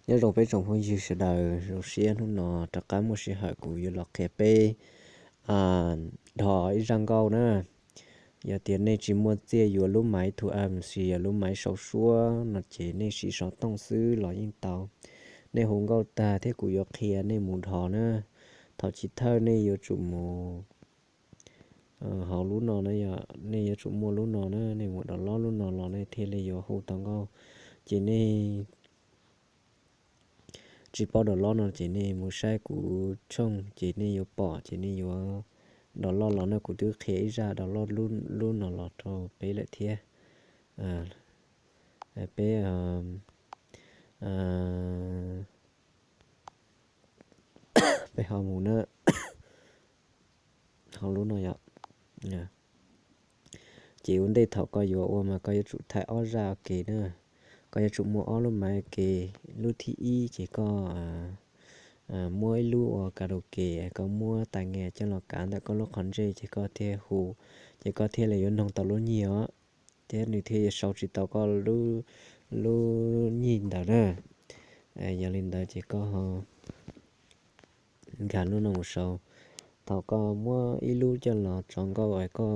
Nyob zoo peb tsoom phooj ywg sawv daws, zoo siab hnub no rov qab muaj sij hawm kuv yuav los qhia peb dhos ib zaj nkauj na. Yog tias nej tsis muaj txiaj yuav lub maiv thu am sis yog lub maiv sau suab no ces nej siv xov tooj xwb los yeej tau. Nej hu nkauj tag thiab kuv yuav qhia nej mus dhos na. Thaum chiv thawj nej yuav tsum mus hauv lub no na, yog nej yuav tsum muaj lub no na, nej mus download lub no los nej thiaj li yuav hu tau nkauj. Ces nej tsis paub download no ces nej mus saib kuv tshooj ces nej yuav pom, ces nej yuav download los na. Kuv twb qhia ib zaj download lub no los rau peb lawm thiab. Peb, peb ho mus na, hauv lub no yom. Ces ua ntej thaum koj yuav ua mas koj yuav tsum thaij ob zaj ua ke na. Koj yuav tsum muaj ob lub maiv ua ke. Lub thib ib ces koj muab ib lub ua karaoke, koj muab tai nge coj los kav ntawm koj lub qhov ntsej ces koj thiaj hu, ces koj thiaj li yuav noog tau lub nyiaj os, thiab nws thiaj yuav sau tsis tau koj lub nyiaj ntawd na. Yog li ntawd ces koj ho nkag lub no mus sau. Thaum koj muab ib lub coj los tso nkauj es koj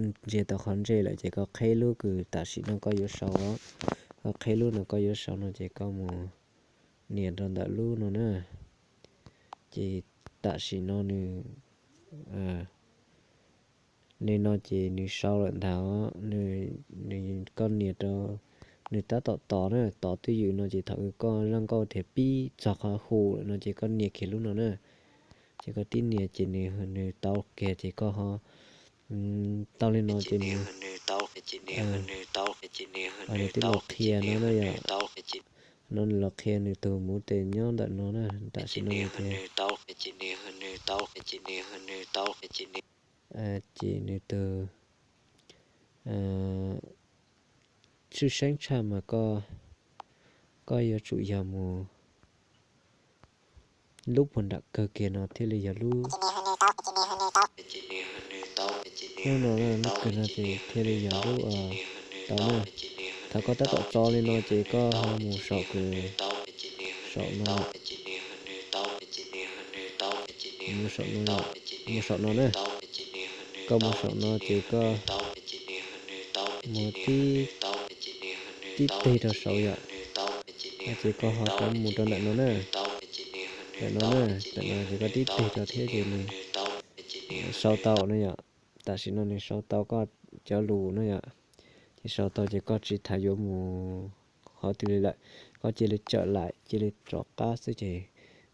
ntsia tau qhov ntsej lawm ces koj qheb lub kws tam sim no koj yuav sau os. Koj qheb lub no koj yuav sau no ces koj mus nias rau ntawm lub no na. Ces tam sim no nws, li no ces nws sau lawm ntag. Nws, koj nias rau, nws tab tom tos na, tos twj ywm no ces thaum koj zaj nkauj tias pib txog qhov hu lawm no ces koj nias kiag lub no na. Ces koj tib nias ces nws, nws tau kiag ces koj ho tau li no ces nws, nws twb los qhia no na yom. No nws los qhia nws tus mus tes nyob ntawm no na, tam sim no nws tias, ces nws tus tshwj xeeb tshaj mas koj, koj yuav tsum yog mus lub puag nram kawg kiag no thiaj li yog lub, lub no, lub kawg no ces thiaj li yog lub tau na. Thaum koj tab tom tso li no ces koj ho mus saum kws, saum no, mus saum no, mus saum no na. Koj mus saum no ces koj mus tib, tib teg rau saud yom. Ces koj ho rov mus rau ntawm no na, ntawm no na, ntawm no ces koj tib teg rau thiab ces nws sau tau no yom. Tam sim no nws sau tau koj cov lus no yom. Ces sau tau ces koj tsis tas yuav mus qhov twg li lawm, koj cia li tsawm laim cia li rov qab xwb ces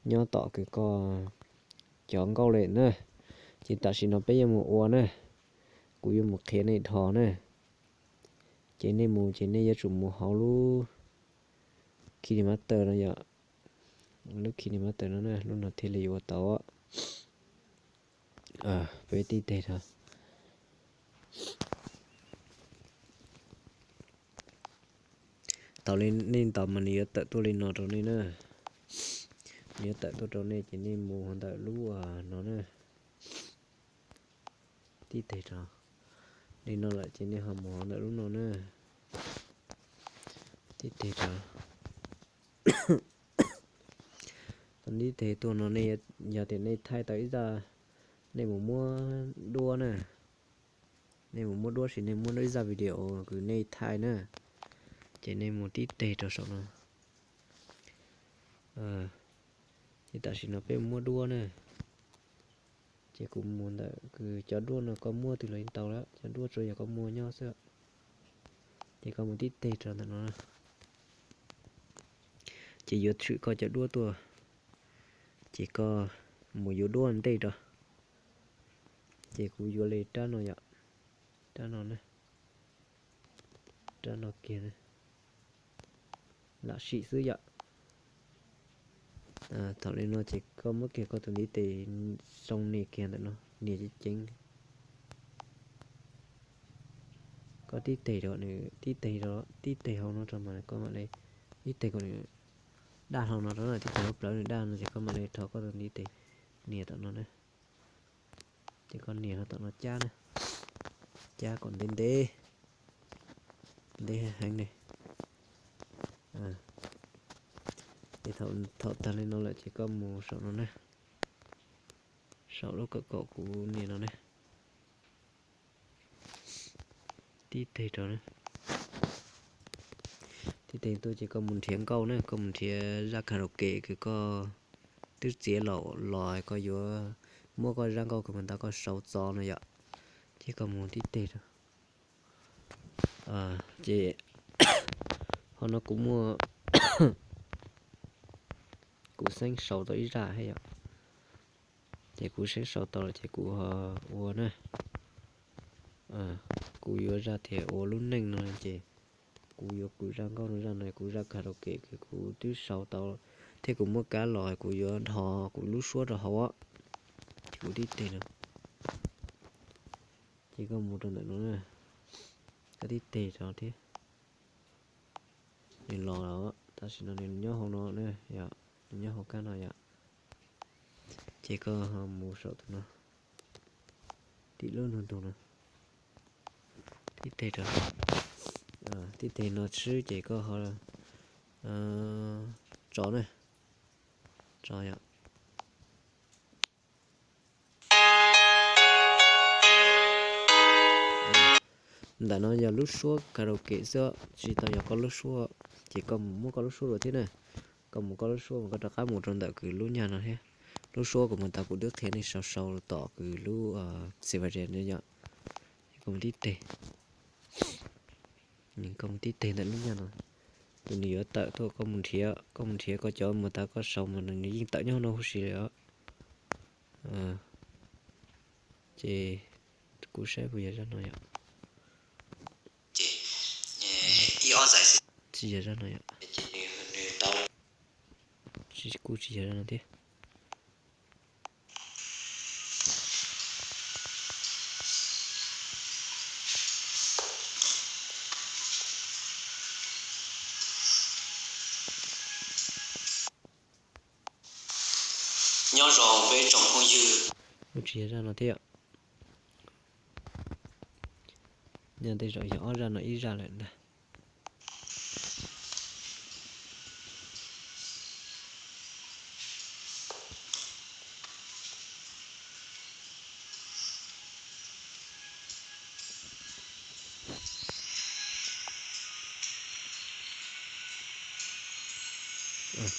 nyob tom kws koj cov nkauj li na. Ces tam sim no peb yuav mus ua na, kuv yuav mus qhia nej dhos na. Ces nej mus ces nej yuav tsum mus hauv lub KineMaster no yom. Lub KineMaster no na, lub no thiaj li yuav ua tau. Peb tib teg rau. Thaum li nej ntaus mas nws yuav tawm tuaj li no rau nej na. Nws yuav tawm tuaj rau nej ces nej mus ntawm lub no na. Tib teg rau. Li no lawm ces nej ho mus ntawm lub no na. Tib teg rau. Tau tib teg tuaj no nej, yog tias nej thaij tau ib zaj, nej mus muab duab na. Nej mus muab duab sis nej muab ib zaj video kws nej thaij na. Ces nej mus tib teg rau saum no. Ces tam sim no peb muab duab na. Ces kuv mus ntawm kws cov duab no koj muab twg los yeej tau lawm, cov duab tsuas yog koj muag nyob xwb. Ces koj mus tib teg rau ntawm no. Ces yuav tshwm koj cov duab tuaj. Ces koj mus yuav duab ntej rau. Ces kuv yuav li rab no yom. Rab no na. Rab no kiag na. Lam sim xwb yom. Thaum li no ces koj muab kiag koj tus ntiv tes xoo nias kiag ntawm no, nias ceev ceev. Koj tib teg rau nws, tib teg rau, tib teg hauv no rau mas koj mam li, tib teg kom nws daj hlo no rau na, tib teg hauv plawv nws daj no ces koj mam li rho koj tus ntiv tes nias tom no na. Ces koj nias rau tom no cab na, cab kom ntev ntev, ntev heev ne. Thaum tag li no lawm ces koj mus saum no ne, saum lub kawm kaum kuv nias no ne, tib teg rau ne. Tib teg tuaj ces koj mus nrhiav nkauj ne, koj mus nrhiav zaj karaoke kws koj twb txiav los, los koj yuav muab koj zaj nkauj kws mus ntawd koj sau txog no yom. Ces koj mus tib teg rau. Ces ho no kuv muaj, kuv xeeb sau tau ib zaj thiab yom. Ces kuv xeeb sau tau lawm ces kuv ho ua na. Kuv yuav zaj tias ua lub neej no ces kuv yuav kuv zaj nkauj no, zaj no kuv zaj karaoke kws kuv twb sau tau thiab kuv muab kab los kuv yuav dhos kuv lub suab rau hauv. Ces kuv tib teg no. Ces koj mus rau ntawm no na, koj tib teg rau thiab. Nws los lawm, tam sim no nws nyob hauv no na, yog nws nyob hauv kab no yom. Ces koj ho mus saum tus no, tim lub nug ntug no, tib teg rau, tib teg no xwb ces koj ho tso na, tso yom. Ntawm no yog lub suab karaoke xwb, tsis tau yog koj lub suab, ces koj mus muab koj lub suab dua thiab na. Koj mus koj lub suab mas koj rov qab mus rau ntawm kws lub nyaj no thiab. Lub suab kuv mus tas kuv twb qhia nej sau sau tom kws lub xi va res no yom. Koj mus tib teg, koj mus tib teg ntawm lub nyaj no, ces nws yuav tawm tuaj koj mus nrhiav, koj mus nrhiav koj cov mus tas koj sau mas nws yeej tawm nyob no huv si li os. Ces kuv saib puas yog zaj no yom. Tsis yog zaj no yom. Kuj tsis yog zaj no thiab. Nyob zoo peb tsoom phooj ywg. Kuj tsis yog zaj no thiab. Nyob tej zaum yog ob zaj no ib zaj lawm ntag.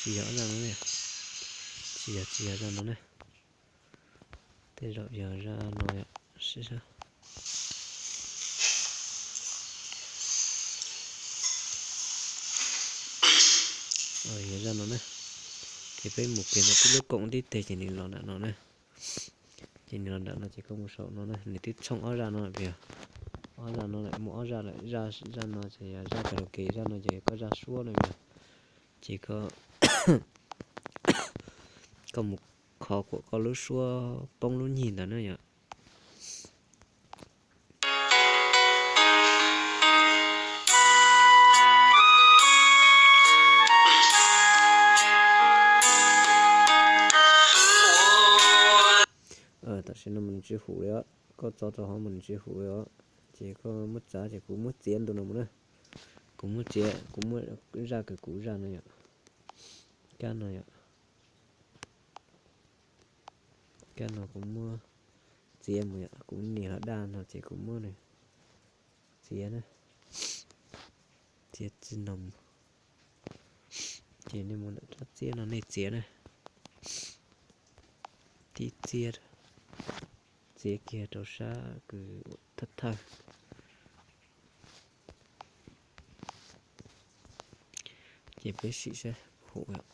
Tsis yog zaj no ne, tsis yog, tsis yog zaj no ne. Tej zaum yog zaj no yom. Yog zaj no ne. Ces peb mus kiag ntawm tib lub koom tib teg ces nws los nram no ne. Ces nws los nram no ces koj mus saum no na, nws twb tshooj ob zaj no lawm, ob zaj no lawm, muaj ob zaj lawm, zaj no ces yog zaj karaoke, zaj no ces koj zaj suab no yom. Ces koj, koj mus kho kuam koj lub suab poob lub nyig ntawd na yom. Tam sim no mas nws tsis hum li os, koj tso rau hauv mas nws tsis hum li os. Ces koj muab txav ces kuv muab txiav ntu no mus na. Kuv muab txiav, kuv muab zaj kws kuv zaj no yom. Kab no yom. Kab no kuv muab txiav mus yom, kuv nias los daj no ces kuv muab nws txiav na. Txiav txij no mus. Ces nej mus ntawm rab txiab no nej txiav na. Tib txiab, txiav kiag rau sab kws thawj thawj. Ces peb sim saib puas hum yom.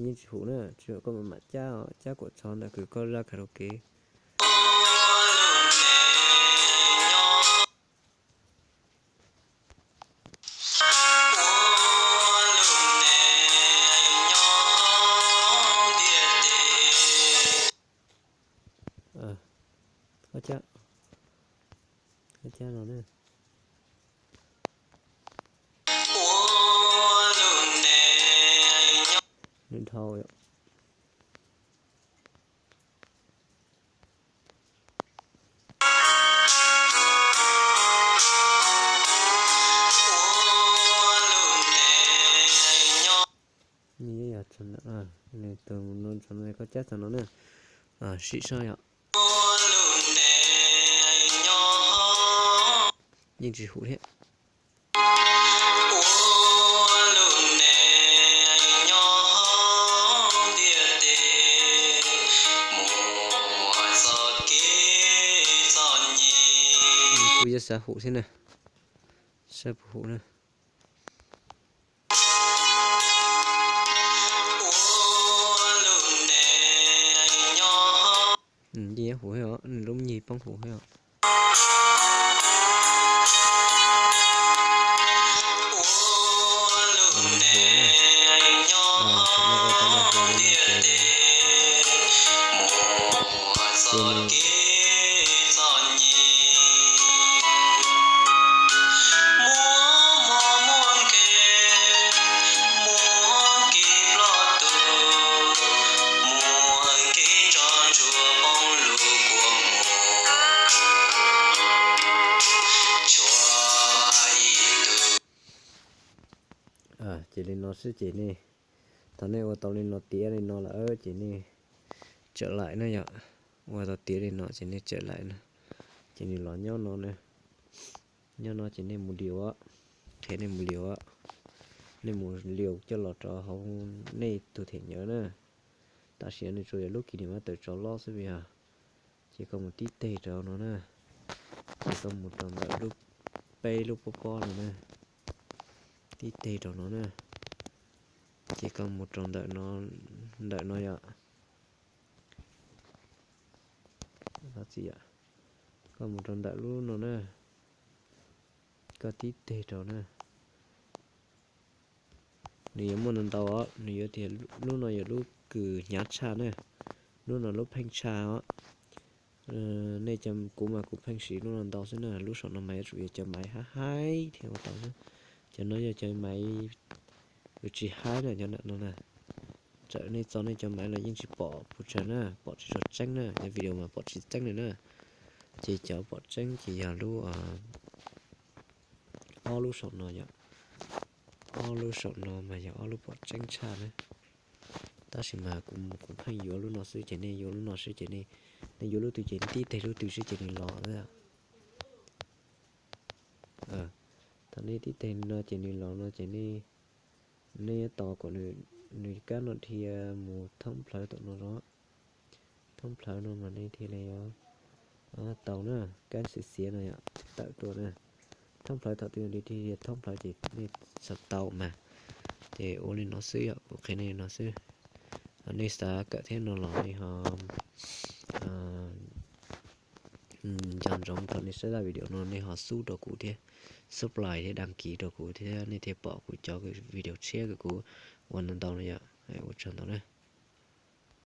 Yeej tsis hum na, tsis hum koj mam mam cab, cab kuam txog ntawm kws koj zaj karaoke. Koj cab, koj cab no na. Nws dhau yom. Nws tus no, koj cab txog no na, sim soj yom. Yeej tsis hum thiab. Kuv yuav xav hum thiab na, saib puas hum na. Yeej hum thiab os, lub nyig poob hum thiab os. Ces li no xwb ces nej, thaum nej ua tau li no tiav li no lawm ces nej tsawm laim na yom. Ua tau tiav li no ces nej tsawm laim na, ces nws los nyob no na. Nyob no ces nej mus lius, qhia nej mus lius, nej mus lius coj los rau hauv nej tus them nyuj na. Tam sim no nws tsuas yog lub kis nws mas tawm tso lob xwb yog. Ces koj mus tib teg rau no na, ces koj mus rau ntawm lub peb lub pob pob no na, tib teg rau no na, ces koj mus rau ntawm no, ntawm no yom. Koj mus rau ntawm lub no na, koj tib teg rau na. Nws yuav muaj ntau ntau os, nws yuav tias lub no yog lub kws hnyav tshaj na, lub no lub pheej tshaj os. Nej cov, kuv mas kuv pheej siv lub no ntau xwb na, lub saum no mas yuav tsum yog cov maiv haib haib thiaj ua tau xwb. Cov no yog cov maiv tsis haib na, cov ntawm no na. Txawm nej txo nej cov maiv los yeej tsis pom puas tsawg na, pom tsis tshua tseeb na, cov video mas pom tsis tseeb li na. Ces cov pom tseeb ces yog lub, ob lub saum no yom. Ob lub saum no mas yog ob lub pom tseeb tshaj na. Tab sis mas kuv, kuv pheej yuav lub no xwb ces nej yuav lub no xwb ces nej, nej yuav lub twg ces nej tib teg lub twg xwb ces nws los. Thaum nej tib teg no ces nws los no ces nej, nej yuav tos kom nws kab no dhia mus thoob plawv tom no os. Thoob plawv no mas nej thiaj li yuav tau na, kab xiav xiav no yom, tawm tuaj na. Thoob plawv thaum twg li dhia thoob plawv ces nej xav tau mas. Ces ua li no xwb yom, kuv qhia nej li no xwb. Nej xav kawm thiab no los nej ho nco ntsoov thaum nej saib zaj video no nej ho sub rau kuv thiab, subscribe thiab đăng ký rau kuv thiab nej thiaj pom kuv cov video tshiab kws kuv ua ntau ntau no yom. Ua tsaug ntau na.